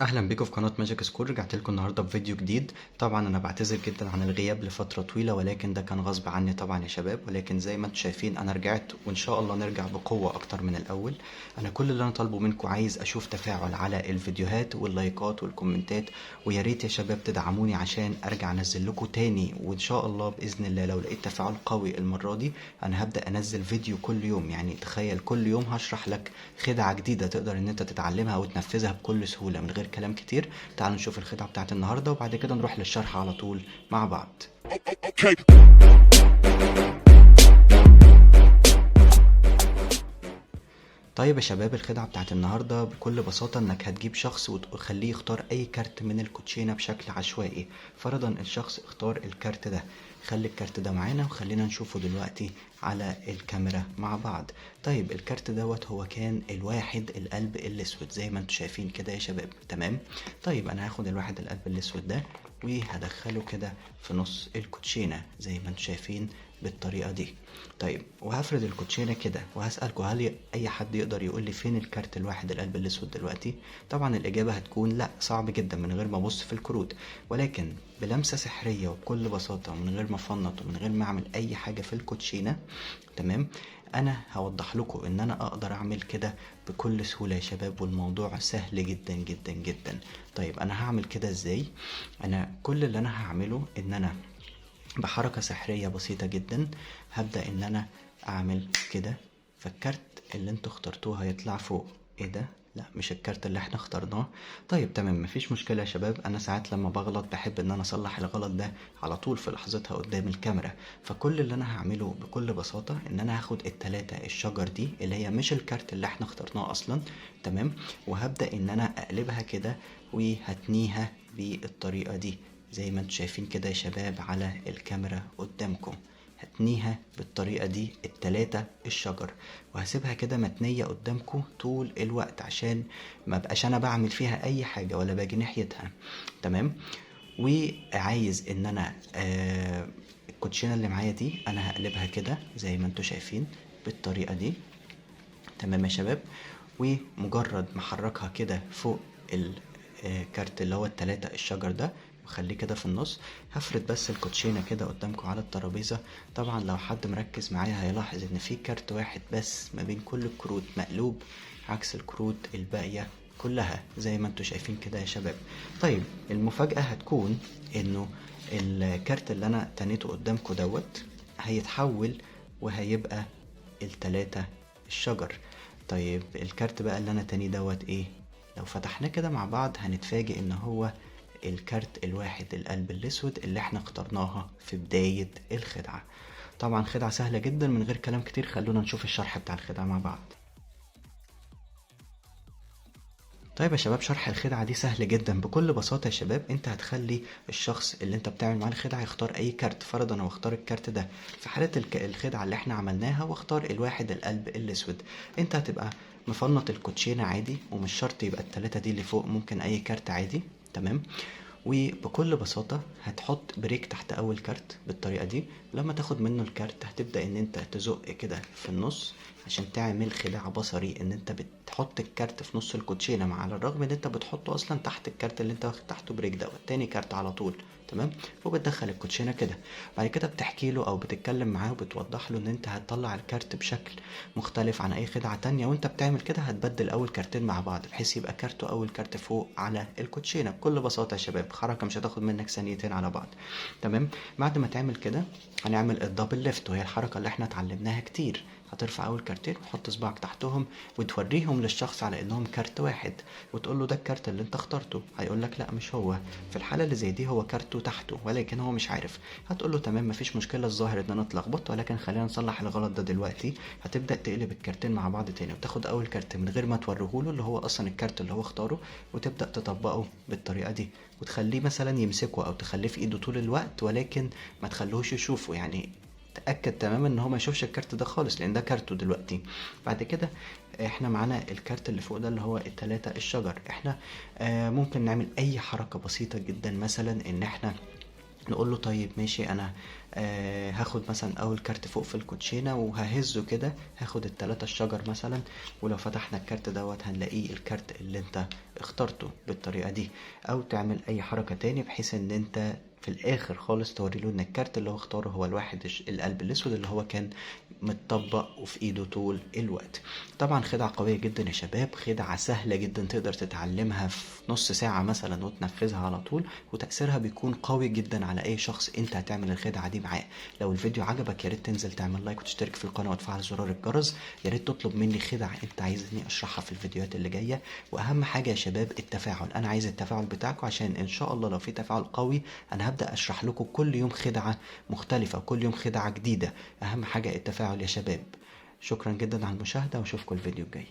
اهلا بيكم في قناة Magic Score. رجعت لكم النهارده بفيديو جديد. طبعا انا بعتذر جدا عن الغياب لفترة طويلة، ولكن ده كان غصب عني طبعا يا شباب، ولكن زي ما انتم شايفين انا رجعت وان شاء الله نرجع بقوة اكتر من الاول. انا كل اللي انا طالبه منكم عايز اشوف تفاعل على الفيديوهات واللايكات والكومنتات، ويا ريت يا شباب تدعموني عشان ارجع انزل لكم تاني. وان شاء الله باذن الله لو لقيت تفاعل قوي المرة دي انا هبدا انزل فيديو كل يوم. يعني تخيل كل يوم هشرح لك خدعه جديدة تقدر ان انت تتعلمها وتنفذها بكل سهولة من غير كلام كتير. تعالوا نشوف الخدعة بتاعت النهاردة وبعد كده نروح للشرح على طول مع بعض. Okay. طيب يا شباب، الخدعة بتاعت النهاردة بكل بساطة انك هتجيب شخص وتخليه يختار اي كارت من الكوتشينة بشكل عشوائي. فرضا الشخص اختار الكارت ده، خلي الكارت ده معانا وخلينا نشوفه دلوقتي على الكاميرا مع بعض. طيب الكارت دوت هو كان الواحد القلب الاسود زي ما انتم شايفين كده يا شباب، تمام؟ طيب انا هاخد الواحد القلب الاسود ده وهدخله كده في نص الكوتشينة زي ما انتم شايفين بالطريقة دي. طيب وهفرد الكوتشينة كده وهسألكوا هل أي حد يقدر يقول لي فين الكارت الواحد القلب الأسود دلوقتي؟ طبعا الإجابة هتكون لا، صعب جدا من غير ما أبص في الكروت، ولكن بلمسة سحرية وبكل بساطة ومن غير ما أفنط ومن غير ما أعمل أي حاجة في الكوتشينة، تمام؟ أنا هوضح لكم إن أنا أقدر أعمل كده بكل سهولة يا شباب، والموضوع سهل جدا جدا جدا. طيب أنا هعمل كده إزاي؟ أنا كل اللي أنا هعمله إن أنا بحركة سحرية بسيطة جدا هبدأ إن أنا أعمل كده، فالكارت اللي انتوا اخترتوه هيطلع فوق. إيه ده؟ لا مش الكارت اللي احنا اخترناه. طيب تمام، مفيش مشكلة يا شباب، أنا ساعات لما بغلط بحب إن أنا أصلح الغلط ده على طول في لحظتها قدام الكاميرا. فكل اللي أنا هعمله بكل بساطة إن أنا هاخد التلاتة الشجر دي اللي هي مش الكارت اللي احنا اخترناه أصلا، تمام؟ وهبدأ إن أنا أقلبها كده وهتنيها بالطريقة دي زي ما انتم شايفين كده يا شباب على الكاميرا قدامكم. هتنيها بالطريقة دي التلاتة الشجر، وهسيبها كده متنية قدامكم طول الوقت عشان ما بقاش انا بعمل فيها اي حاجة ولا باجي ناحيتها، تمام؟ وعايز ان انا الكوتشينة اللي معايا دي انا هقلبها كده زي ما انتم شايفين بالطريقة دي، تمام يا شباب؟ ومجرد ما احركها كده فوق الكارت اللي هو التلاتة الشجر ده وخليه كده في النص، هفرد بس الكوتشينة كده قدامكم على الترابيزة. طبعا لو حد مركز معايا هيلاحظ ان في كارت واحد بس ما بين كل الكروت مقلوب عكس الكروت الباقية كلها زي ما انتم شايفين كده يا شباب. طيب المفاجأة هتكون انه الكارت اللي انا تنيته قدامكم دوت هيتحول وهيبقى التلاتة الشجر. طيب الكارت بقى اللي انا تاني دوت ايه؟ لو فتحناه كده مع بعض هنتفاجئ ان هو الكارت الواحد القلب الاسود اللي احنا اخترناها في بداية الخدعة. طبعا خدعة سهلة جدا من غير كلام كتير، خلونا نشوف الشرح بتاع الخدعة مع بعض. طيب يا شباب، شرح الخدعة دي سهل جدا. بكل بساطة يا شباب، انت هتخلي الشخص اللي انت بتعمل معاه الخدعة يختار اي كارت. فرضا هو اختار الكارت ده في حالة الخدعة اللي احنا عملناها، واختار الواحد القلب الاسود. انت هتبقى مفنط الكوتشينة عادي، ومش شرط يبقى التلاتة دي اللي فوق، ممكن اي كارت عادي، تمام؟ وبكل بساطة هتحط break تحت أول كارت بالطريقة دي. لما تاخد منه الكارت هتبدأ إن أنت تزق كده في النص عشان تعمل خداع بصري إن أنت بتحط الكارت في نص الكوتشينة، مع على الرغم إن أنت بتحطه أصلا تحت الكارت اللي أنت واخد تحته break دوت، تاني كارت على طول، تمام؟ وبتدخل الكوتشينة كده. بعد كده بتحكي له أو بتتكلم معاه وبتوضح له إن أنت هتطلع الكارت بشكل مختلف عن أي خدعة تانية، وأنت بتعمل كده هتبدل أول كارتين مع بعض بحيث يبقى كارته أول كارت فوق على الكوتشينة. بكل بساطة يا شباب، حركة مش هتاخد منك ثانيتين على بعض، تمام؟ بعد ما تعمل كده هنعمل ال double lift، وهي الحركة اللي احنا اتعلمناها كتير. هترفع أول كارتين وتحط صباعك تحتهم وتوريهم للشخص على إنهم كارت واحد، وتقول له ده الكارت اللي أنت اخترته. هيقول لك لا مش هو. في الحالة اللي زي دي هو كارته تحته ولكن هو مش عارف. هتقول له تمام مفيش مشكلة، الظاهر إن أنا اتلخبطت، ولكن خلينا نصلح الغلط ده دلوقتي. هتبدأ تقلب الكارتين مع بعض تاني، وتاخد أول كارت من غير ما توريهوله اللي هو أصلا الكارت اللي هو اختاره، وتبدأ تطبقه بالطريقة دي، وتخليه مثلا يمسكه أو تخليه في إيده طول الوقت، ولكن ما تخلوهوش يشوفه. يعني تأكد تماما ان هو ما يشوفش الكارت ده خالص لان ده كارته دلوقتي. بعد كده احنا معانا الكارت اللي فوق ده اللي هو التلاتة الشجر. احنا ممكن نعمل اي حركة بسيطة جدا، مثلا ان احنا نقول له طيب ماشي انا هاخد مثلا اول كارت فوق في الكوتشينه وههزه كده، هاخد التلاتة الشجر مثلا، ولو فتحنا الكارت دوت هنلاقيه الكارت اللي انت اخترته بالطريقة دي. او تعمل اي حركة تاني بحيث ان انت في الاخر خالص توري له ان الكارت اللي هو اختاره هو الواحد القلب الاسود اللي هو كان متطبق وفي ايده طول الوقت. طبعا خدعة قوية جدا يا شباب، خدعة سهلة جدا تقدر تتعلمها في نص ساعة مثلا وتنفذها على طول، وتأثيرها بيكون قوي جدا على اي شخص انت هتعمل الخدعة دي معاه. لو الفيديو عجبك يا ريت تنزل تعمل like وتشترك في القناة وتفعل زرار الجرس. يا ريت تطلب مني خدع انت عايزني اشرحها في الفيديوهات اللي جاية. واهم حاجة يا شباب التفاعل، انا عايز التفاعل بتاعكم عشان ان شاء الله لو في تفاعل قوي انا هبدأ اشرح لكم كل يوم خدعة مختلفة وكل يوم خدعة جديدة. اهم حاجة التفاعل يا شباب. شكرا جدا على المشاهدة واشوفكم الفيديو الجاي.